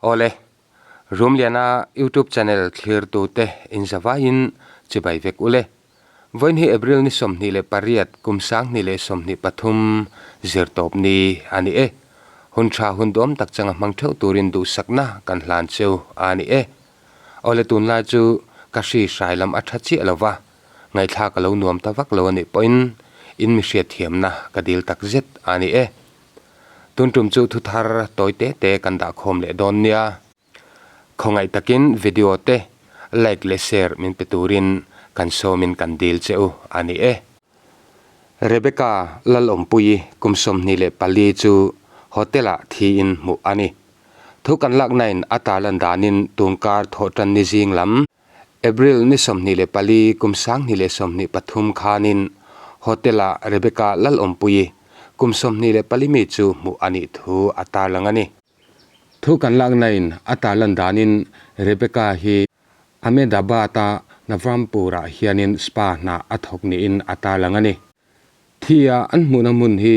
Awle, Rumliana YouTube channel thlirtute inzavaiin chibai vek ule. Vawiin hi April ni 28 kum 2023 zirtawp ni a ni e. Hun tha hun duam tak changa hmang theuh turin duhsakna kan hlan cheu a ni e. Awle tunlai chu ka hri hrai lam a tha chiah lo va, ngaihthlak a lo nuam ta vak lo a nih pawhin in mi hriatthiamna ka dil tak zet a ni e. Tun tum chu thu thar tawi te te kan dah khawm leh dawn nia. Khawngaih takin video te like leh share min pe turin kan sawmin kan dil che u a ni e. Rebecca Lalawmpuii kum 24 chu hotel ah thiin hmuh a ni. Thu kan laknain a tarlan danin tunkar thawhtan ni zing lam April ni 24 kum 2023 khanin hotel-ah Rebecca Lalawmpuii kum 24 mi chu hmuh a nih thu a tarlang a ni. Thu kan laknain a tarlan danin Rebecca hi Ahmedabad-a Navrampur-ah hianin spa hna a thawk niin a tarlang a ni. Thia an hmuhna hmun hi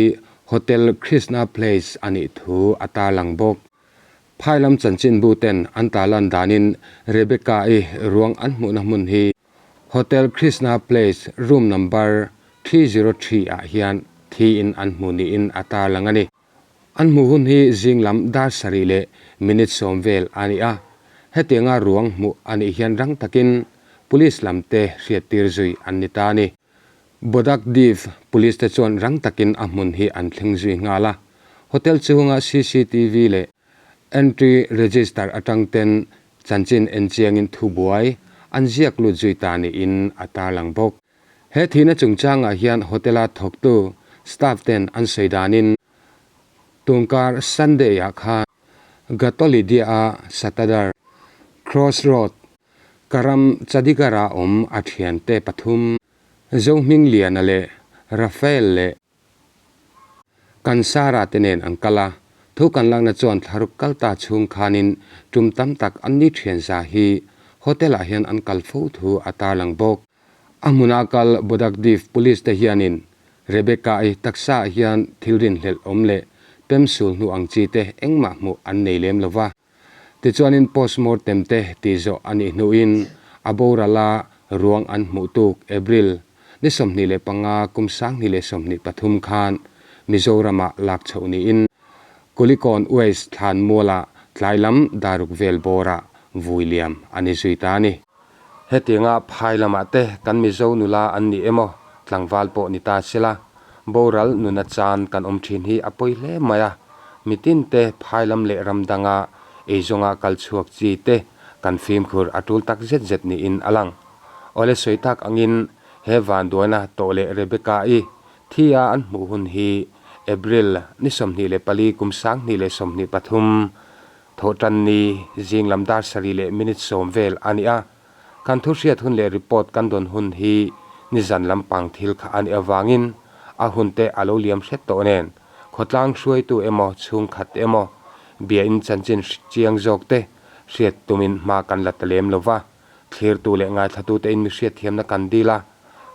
Hotel Krishna Place a nih thu a tarlang bawk. Phai lam chanchinbu ten an tarlan danin Rebecca-i ruang an hmuhna hmun hi Hotel Krishna Place room number 303 ah hian thiin an hmu niin a tarlang a ni. An hmuh hun hi zing lam dar sarih leh minute sawm vel a ni a, hetianga ruang hmuh a nih hian rang takin Police lam te hriattir zui an ni ta a ni. Bodak Div Police te chuan rang takin a hmun hi an thleng zui nghal a, hotel chhunga cctv leh entry register atang ten chanchin enchiangin thubuai an ziak lut zui ta niin a tarlang bawk. He thihna chungchangah hian hotel-a thawktu staff ten an sawi danin tunkar Sunday-ah khan Gatolidia-a Satadar Cross Road Ka ram Chadigarh-ah awm a thiante pathum, Zohmingliana leh Rafael leh Kansara te nen an kal a. Thu kan lakna chuan thlaruk kal ta chhung khanin tum tam tak an ni thian za hi hotel-ah hian an kal fo thu a tarlang bawk. A hmuna kal Bodakdiv Police te hianin Rebecca-i taksaah hian thil rinhlelh awm leh pemsul hnu ang chi te engmah hmuh an nei lem lo va. Tichuanin postmortem te tih zawh a nih hnuin a boral a ruang an hmuh tuk April ni 25 kum 2023 khan Mizoramah lak chhoh niin Kulikawn Waste thlan mualah tlai lam daruk vel bawrah vui liam a ni zui ta a ni. Hetianga phai lamah te kan Mizo nula an ni emaw tlangval pawh ni ta sela, boral nuna chan kan awm thin hi a pawi hle mai a, mitin te phai lam leh ram danga eizawnga kal chhuak chi te kan fimkhur a tul tak zet zet niin a lang. Awle sawi tak angin he vanduaina tawh leh Rebecca-i thi a an hmuh hun hi April ni 24 kum 2023 Thawhtanni zing lam dar sarih leh minute sawm vel a ni a, kan thu hriat hun leh report kan dawn hun hi nizan lampang thil kha a nih avangin a hun te a lo liam hret tawh nen khawtlang hruaitu emaw chhungkhat emaw biain chanchin chiang zawk te hriat tumin hma kan la ta lem lo va, thlirtu leh ngaithlatute in mi hriatthiamna kan dil a,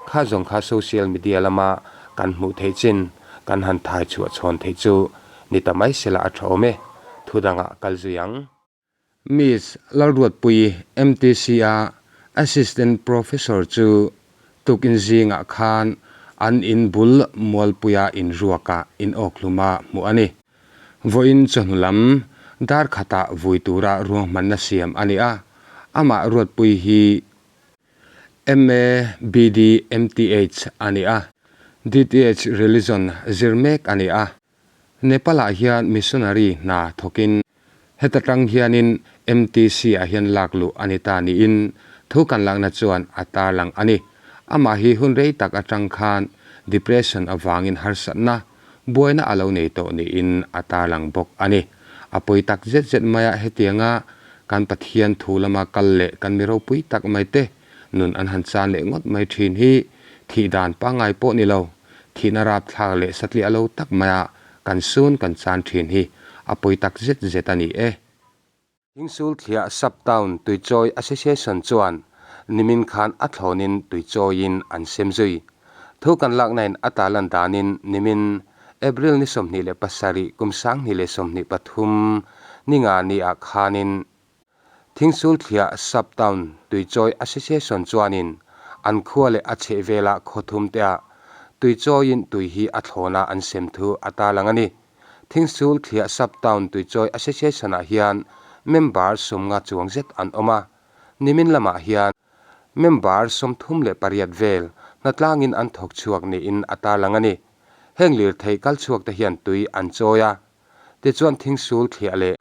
kha zawng kha social media lama kan hmuh theih chin kan han thai chhuah chhawn theih chu ni ta mai sela a tha awm e, thu dangah kal zui ang. Miss Lalruatpuii MTC a Assistant Professor chu tukin zingah khan an in bul Mualpuia inruakah inawkhluma hmuh a ni. Vawiin chawhnu lam dar khatah vui tura ruahmanna siam a ni a, amah Ruatpuii hi MA, BD, MTH a ni a, DTH Religion zir mek a ni a. Nepal-ah hian missionary hna thawkin heta tang hianin MTC-ah hian lak luh a ni ta niin thu kan lakna chuan a tarlang a ni. Amah hi hun rei tak atang khan depression avangin harsatna, buaina a lo nei tawh niin a tarlang bawk a ni. A pawi tak zet zet maia hetianga Kan Pathian thu lama kal leh kan mi ropui tak mai te nun an han chan leh ngawt mai thin hi thih dan pangngai pawh ni lo, thihna rapthlak leh satliah lo tak maia kan sun kan chan thin hi a pawi tak zet zet a ni e. Thingsul thliah Sub-Town Tuichawi Association chuan nimin khan a thlawnin tuichawiin an sem zui. Thu kan laknain a tarlan danin nimin April ni 27 kum 2023 Ninga ni ah khanin Thingsulthliah Sub-Town Tuichawi Association chuanin an khua leh a chhehvela khaw thum te ah tuichawiin tui hi a thlawna an sem thu a tarlang a ni. Thingsulthliah Sub-Town Tuichawi Association ah hian member 50 chuang zet an awm a, nimin lamah hian member 38 vel hnatlangin an thawk chhuak niin a tarlang a ni. Heng lirthei kal chhuak te hian tui an chawi a, tichuan Thingsulthliah leh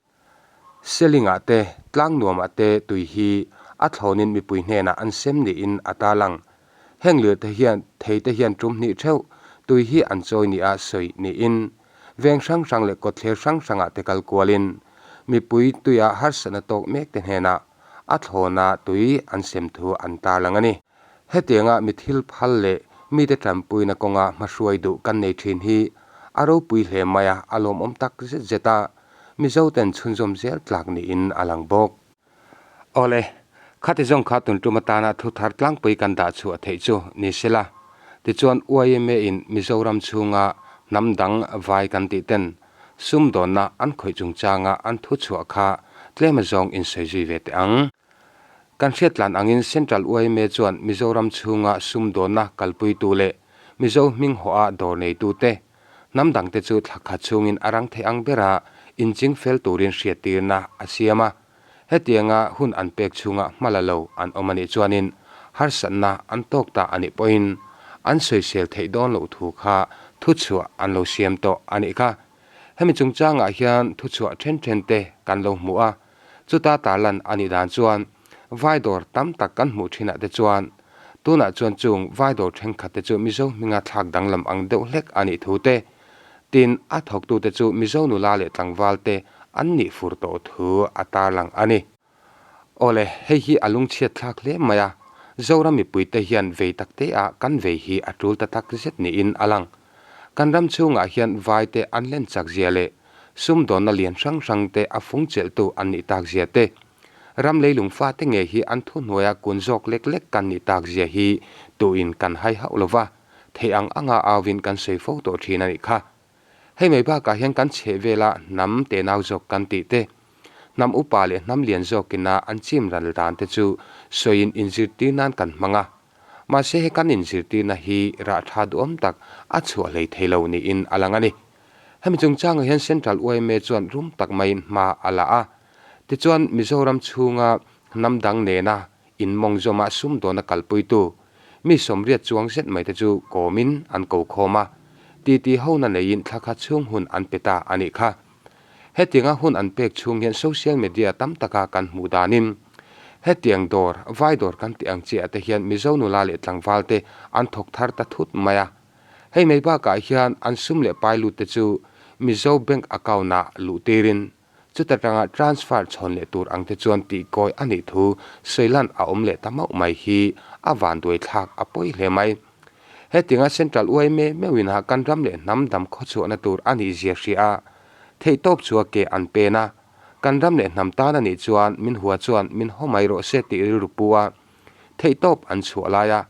Selingah te, Tlangnuamah te tui hi a thlawnin mipui hnenah an sem niin a tarlang. Heng lirte hian theite hian tum hnih theuh tui hi an chawi nia sawi niin veng hrang hrang leh kawtthler hrang hrangah te kal kualin mipui tuia harsatna tawk mek te hnenah a thlawna tui an sem thu an tarlang a ni. Hetianga mi thil phal leh mite tanpuina kawnga hmahruai duh kan nei thin hi a ropui hle mai a, a lawmawm tak zet zet a, Mizoten chhunzawm zel tlak niin a lang bawk. Awle, khati zawng kha tun tum atana thu thar tlangpui kan dah chhuah theih chu ni sela, tichuan YMA in Mizoram chhunga hnam dang vai kan tih ten sumdawnna an khawih chungchanga an thu chhuah kha tlem azawng insawi zui ve teh ang. Kan hriat tlan angin Central yma chuan Mizoram chhunga sumdawnna kalpuitu leh Mizo hming hawha dawr neitute, hnam dangte chu thla khat chhungin a rang thei ang bera inching fel turin hriattirna a siam a. Hetianga hun an pek chhunga hma la lo an awm a nih chuanin harsatna an tawk ta a nih pawhin an sawisel theih dawn loh thu kha thuchhuah an lo siam tawh a nih kha. Hemi chungchangah hian thuchhuah then then te kan lo hmu a. Chuta tarlan a nih dan chuan vai dawr tam tak kan hmuh thinah te chuan tunah chuan chung vai dawr thenkhat te chu Mizo hminga thlak danglam ang deuh hlek a nih thu te, tin a thawktute chu Mizo nula leh tlangval te an nih fur tawh thu a tarlang a ni. Awle, hei hi a lungchhiat thlak hle mai a, Zoram mipuite hian vei tak te ah kan vei hi a tul ta tak zet niin a lang. Kan ram chhungah hian vai te an len chak zia leh Sumdawnna lian hrang hrang te a fung chelhtu an nih tak zia te, ram leilung fate ngei hi an thuhnuaia kun zawk lek lek kan nih tak zia hi tuin kan hai hauh lo va, theih ang anga auin kan sawi fo tawh thin a nih kha. Hei mai bakah hian kan chheh vela hnam tenau zawk kan tih te, hnam upa leh hnam lian zawkina an chim ral dan te chu sawiin inzirtir nan kan hmang a. Mahse he kan inzirtirna hi rah tha duhawm tak a chhuah hlei thei lo niin a lang a ni. Hemi chungchangah hian Central yma chuan rum tak maiin hma a la a. Tichuan Mizoram chhunga hnam dang nena inmawngzawma sumdawna kalpuitu mi 80 chuang zet mai te chu kawmin an ko khawm a, titi hona neiin thla khat chhung hun an pe ta a nih kha. Hetianga hun an pek chhung hian social media tam taka kan hmuh danin hetiang dawr, vai dawr kan tih ang chiah te hian Mizo nula leh tlangval te an thawk thar ta thut mai a. Hei mai bakah hian an sum leh pai lut te chu Mizo bank account ah luh tirin chuta tanga transfer chhawn leh tur ang te chuan tih kawi a nih thu sawilan a awm leh ta mauh mai hi a vanduai thlak a pawi hle mai. Hetianga Central yma meuhin ah kan ram leh hnam dam khawchhuahna tur a nih zia hria a, theihtawp chu a ke an pen a, kan ram leh hnam tan a nih chuan min hua chuan min haw mai rawh se tih rilru pu a, theihtawp an chhuah lai a,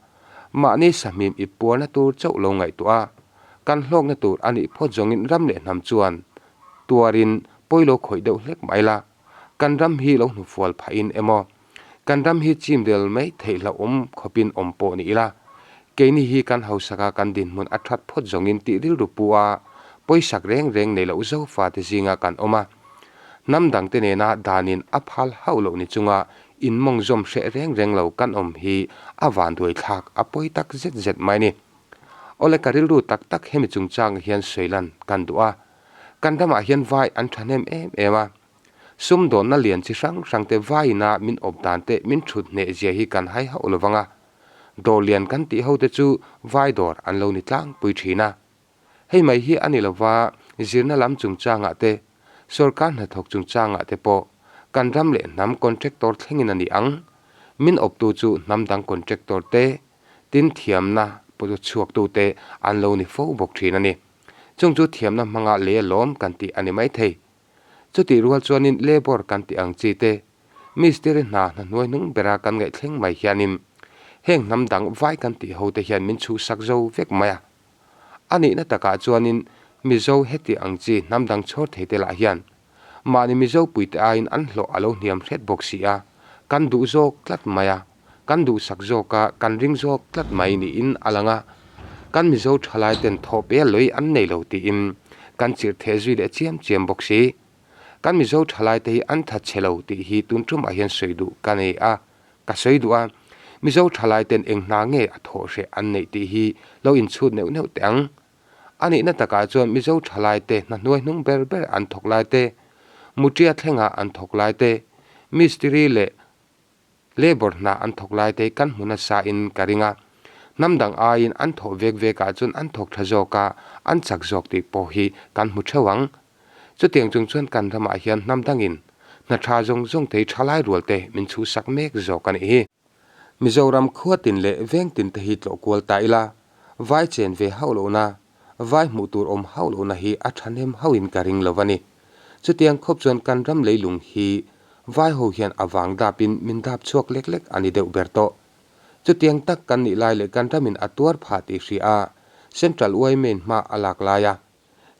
mahni sahmim ip puarna tur chauh lo ngaihtuah a, kan hlawkna tur a nih phawt zawngin ram leh hnam chuan tuarin pawi lo khawih deuh hlek mai la, kan ram hi lo hnufual phahin emaw, kan ram hi chim del mai theih hlauhawm khawpin awm pawh ni ila, keini hi kan hausaka kan dinhmun a that phawt zawngin tih rilru pu a, pawisak reng reng nei loh zofa te zinga kan awm a. Hnam dangte nena danin a phal hauh loh ni chunga inmawngzawm hreh reng reng lo kan awm hi a vanduai thlak a pawi tak zet zet mai ni. Awle ka rilru tak tak hemi chungchang hian sawilan kan duh a, kan ramah hian vai an thahnem em em a, sumdawnna lian chi hrang hrang te vaiina min awp dan te min thut hneh zia hi kan hai hauh lo vang a, dawr lian kan tih ho te chu vai dawr an lo ni tlangpui thin a. Hei mai hi a ni lova, zirna lam chungchangah te, sorkar hnathawk chungchangah te pawh kan ram leh hnam contractor thlengin a ni ang. Min awptu chu hnam dang contractor te, tin thiamna chhuaktu te an lo ni fo bawk thin a ni. Chung chu thiamna hmanga lei alawm kan tih a ni maithei. Chutih rual chuanin labour kan tih ang chi te, mistiri hna hna hnuai hnung bera kan ngaih thleng mai hianin heng hnam dang vai kan tih ho te hian min chhuhsak zo vek mai a. A nihna takah chuanin Mizo heti ang chi hnam dang chhawr thei te lah hian. Mahni Mizo puite aiin an hlawh a lo hniam hret bawk si a, kan duh zawk tlat mai a, kan duhsak zawk a, kan ring zawk tlat mai niin a lang a. Kan Mizo thalaiten thawh pe lawih an nei lo tiin kan chirh theh zui leh chiam chiam bawk si. Kan Mizo thalaite hi an that chhe lo tih hi tun tumah hian sawi duh ka nei a, ka sawi duh a. Mizo thalaiten eng hna nge a thawh hreh an neih tih hi lo inchhut neuh neuh teh ang. A nihna takah chuan Mizo thalaite hna hnuai hnung ber ber an thawk lai te, mutia thlengah an thawk lai te, mistiri leh labour hna an thawk lai te kan hmu nasa in ka ring a. Hnam dang aiin an thawh vek vek ah chuan an thawk tha zawk a, an chak zawk tih pawh hi kan hmu theuh ang. Chutiang chung chuan kan ramah hian hnam dangin hna tha zawng zawng thei thalai rual te min chhuhsak mek zawk a nih hi. Mizoram khua tin leh veng tin te hi tlawh kual ta ila, vai chen ve hauh lohna, vai hmuh tur awm hauh lohna hi a thahnem hauhin ka ring lo a ni. Chutiang khawp chuan kan ram leilung hi vai ho hian a vang dapin min dap chhuak lek lek a ni deuh ber tawh. Chutiang tak kan nih lai leh kan ramin a tuar phah tih hria a, Central yma hma a lak laia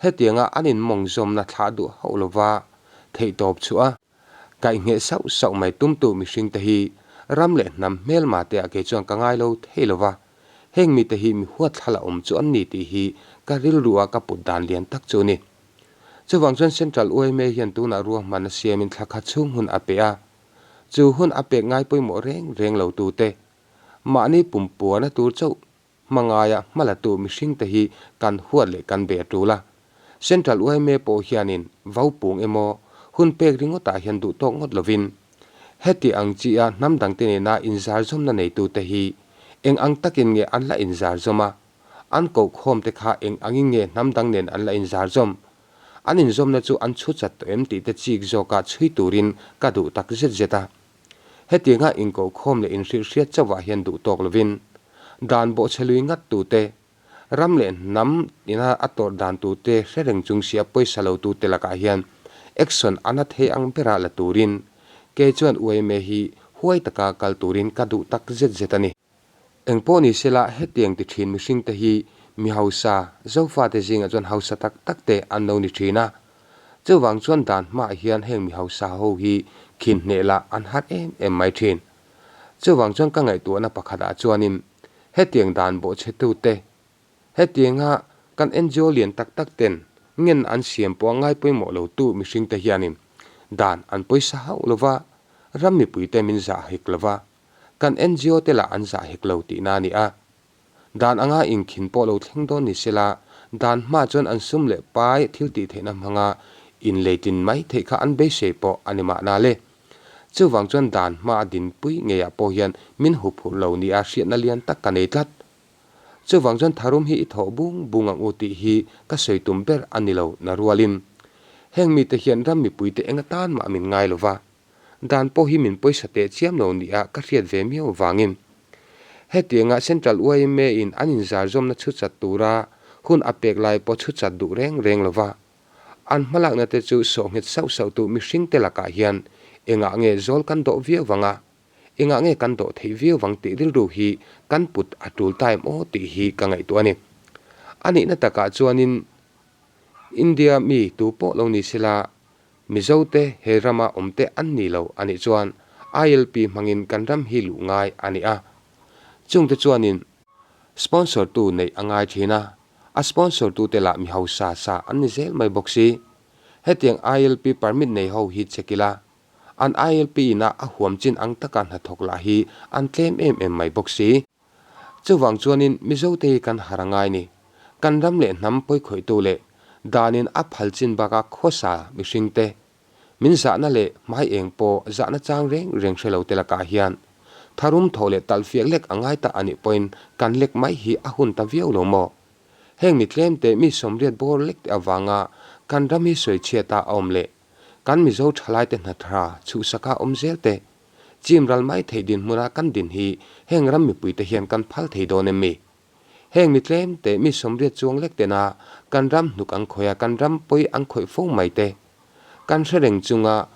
hetianga an inmawng zawmna thlah duh hauh lova theihtawp chhuah a, Kaihngheh sauh sauh mai tumtu mihringte hi ram leh hnam hmelma te ah kei chuan ka ngai lo thei lo va, heng mite hi mi huatthlala awm chu an ni tih hi ka rilru a ka put dan lian tak chu a ni. Chuvang chuan Central yma hian tunah ruahmanna siamin thla khat chhung hun a pe a, chu hun a pek ngai pawimawh reng reng lo tute mahni pumpuana tur chauh Hmangaia hmalatu mihringte hi kan huat leh kan be a tul a. Central yma pawh hianin vaupung emaw hun pek ringawtah hian duh tawk ngawt lovin, heti ang chi a hnam dangte nena inzarzawmna neitute hi eng ang takin nge an la inzarzawm a, an kohkhawmte kha eng angin nge hnam dang nen an la inzarzawm, an inzawmna chu an chhu chat tawh em tihte chik zawka chhui turin ka duh tak zet zet a. Hetianga inkohkhawm leh inhrilhhriat chauhah hian duh tawk lovin, dan bawhchhe lui ngat tute, ram leh hnam ina a tawrh dan tute hre reng chung sia pawisa lo tute lakah hian action a na thei ang bera la turin kei chuan yma hi huai taka kal turin ka duh tak zet zet a ni. Engpawh ni sela hetiang ti thin mihringte hi mi hausa, Zofate zingah chuan hausa tak tak te an lo ni thin a. Chuvang chuan dan hmaah hian heng mi hausa ho hi khin hneh lah an har em em mai thin. Chuvang chuan ka ngaihtuahna pakhatah chuanin hetiang dan bawhchhetute, hetianga kan NGO lian tak tak ten ngen an siam pawh a ngai pawimawh lotu mihringte hianin dan an pawisa hauh lova, ram mipuite min zah hek lova, Kan NGO te lah an zah hek lo tihna a ni a. Dan anga inkhin pawh lo thleng dawn ni sela, dan hma chuan an sum leh pai thil tih theihna hmanga inleitlin mai theih kha an beisei pawh a ni mahna le. Chuvang chuan dan hma a dinpui ngeiah pawh hian min huphurh lo nia hriatna lian tak ka nei tlat. Chuvang chuan tharum hi i thawh bung bung ang u tih hi ka sawi tum ber a ni lo na rualin. Heng mite hian ram mipuite eng atan mah min ngai lova. Dan pawh hi min pawisa teh chiam lo nia ka hriat ve miau avangin hetianga Central yma in an inzarzawmna chhu chat tura hun a pek lai pawh chhu chat duh reng reng lova an hmalakna te chu sawh nghet sauh sauh tu mihring te lakah hian engah nge zawl kan dawh viau vang a, engah nge kan dawh theih viau vang tih rilru hi kan put a tul ta em aw tih hi ka ngaihtuah a ni. A nihna takah chuanin India mi tu pawh lo ni sela Mizote he rama awmte an ni lo a nih chuan ILP hmangin kan ram hi luh ngai a ni a. Chungte chuanin sponsor tu neih a ngai thin a, a sponsor tute lah mi hausa sa an ni zel mai bawk si. Hetiang ILP permit nei ho hi check ila, an ILP ina a huam chin ang taka hnathawk lah hi an tlem em em mai bawk si. Chuvang chuanin Mizote hi kan har a ngai ni. Kan ram leh hnam pawikhawihtu leh danin a phal chin baka khawsa mihringte, min zahna leh hmai eng pawh zahna chang reng reng hre lo te lakah hian tharum thawh leh talhfiak lek a ngai ta a nih pawhin kan lek mai hi a hun ta viau lo maw? Heng mi tlemte mi sawmriat bawr lek te avanga kan ram hi sawichhiata a awm leh kan Mizo thalaite hnathra chhuhsaka awm zel te Chim ral mai theih dinhmuna kan din hi heng ram mipuite hian kan phal thei dawn em mi? Heng mi tlem te, mi sawmriat chuang lek tena kan ram hnuk an khawih a, kan ram pawi an khawih fo mai te kan hre reng chunga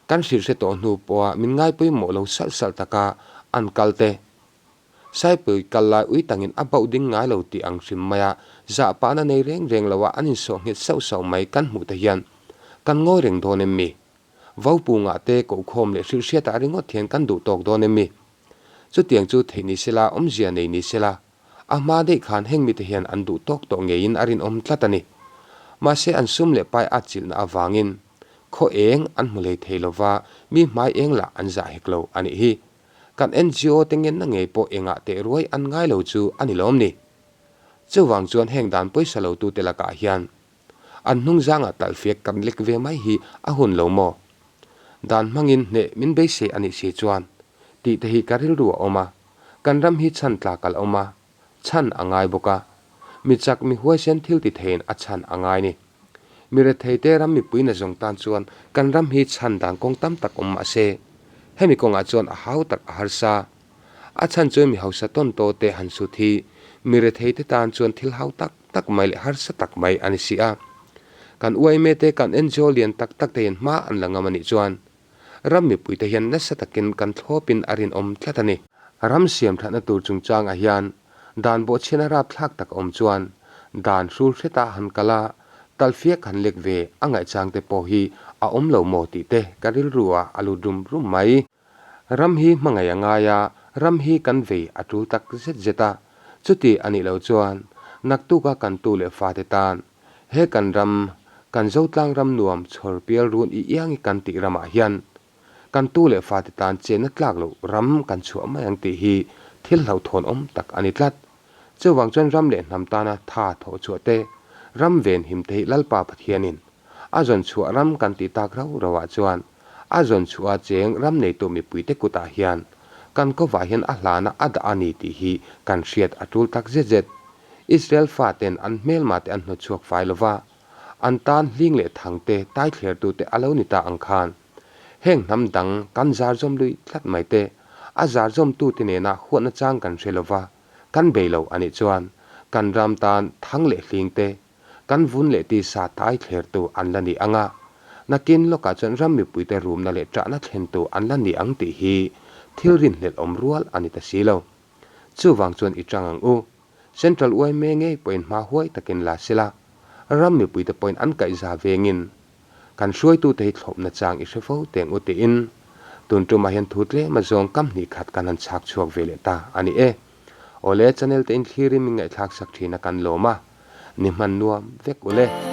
kan hrilh hre tawh hnu pawha min ngai pawimawh lo salh salh taka an kal te Saipui kal lai ui tangin a bauh ding ngai lo tih ang hrim maia zahpahna nei reng reng loa an insawh nghet sauh sauh mai kan hmuh te hian. Kan ngawi reng dawn em mi? Vaupunga te kohkhawm leh hrilhhriatah ringawt hian kan duh tawk dawn em mi? Chutiang chu theih ni sela, awmzia nei ni sela, a hma daih khan heng mite hian an duh tawk tawh ngeiin a rinawm tlat a ni. Mahse an sum leh pai at chilhna avangin khaw eng an hmu hlei thei lova, mi hmai eng lah an zah hek lo a nih hi. Kan NGO te ngenna ngei pawh engah teh ruai an ngai lo chu a ni lawm ni? Chuvang chuan heng dan pawisa lo tute lakah hian an hnung zangah talhfiak kan lek ve mai hi a hun lo maw? Dan hmangin hneh min beisei a nih si chuan tih te hi ka rilru a awm a, kan ram hi chhan tlak a la awm a, chhan a ngai bawk a, mi chak mi huaisen thil ti theiin a chhan a ngai ni. Mi retheite ram mipui na zawng tan chuan kan ram hi chhan dan kawng tam tak awm mah se, hemi kawngah chuan a hau tak a harsa. A chhan chuan mi hausa tawn taw te han sut hi mi retheite tan chuan thil hau tak tak mai leh harsa tak mai a ni si a. Kan uaime te kan NGO lian tak tak te hian hma an la ngam a nih chuan ram mipuite hian nasa takin kan thlawpin a rinawm tlat a ni. Ram siam thatna tur chungchangah hian dan bawhchhiana rapthlak tak awm chuan dan hrul hreta han kal a, talhfiak han lek ve a ngaihchangte pawh hi a awm lo maw tih te ka rilru ah a lut rum rum mai. Ram hi hmangaih a ngai a, ram hi kan vei a tul tak zet zet a, chuti a nih loh chuan naktuka kan tu leh fate tan He kan ram, kan Zotlang ram nuam chhawr pial run i iang i kan tih ramah hian kan tu leh fate tan chenna tlak loh ram kan chhuah mai ang tih hi thil hlauhthawn awm tak a ni tlat. Chuvang chuan ram leh hnam tana tha thawh chhuah te, ram ven him te hi Lalpa Pathianin a zawn chhuah ram kan tih tak rau rauah chuan a zawn chhuah a cheng ram neitu mipuite kutah hian kan kovah hian a hlana a dah a ni tih hi kan hriat a tul tak zet zet. Israel faten an hmelmate an hnawtchhuak fai lo va, an tan hling leh thangte taithlertute a lo ni ta ang khan. Heng hnam dang kan zarzawm lui tlat mai te, a zarzawmtute nena huatna chang kan hre lo va, kan bei lo a nih chuan kan ram tan thang leh hlingte, kan vun leh tisa taithlertu an la ni ang a, nakin lawkah chuan ram mipuite rumna leh ṭahna thlentu an la ni ang tih hi thil rinhlelh awm rual a ni ta si lo. Chuvang chuan i chang ang u. Central yma ngei pawhin hma huai takin la sela, ram mipuite pawhin an kaihza vengin kan hruaitute hi thlawpna chang i hre fo teng u tiin tun tumah hian thu tlem azawng kam hnih khat kan han chhak chhuak ve leh ta a ni e. Awle channel te in thlirin min ngaihthlak sak thin a kan lawm a, ni hman nuam vek ule.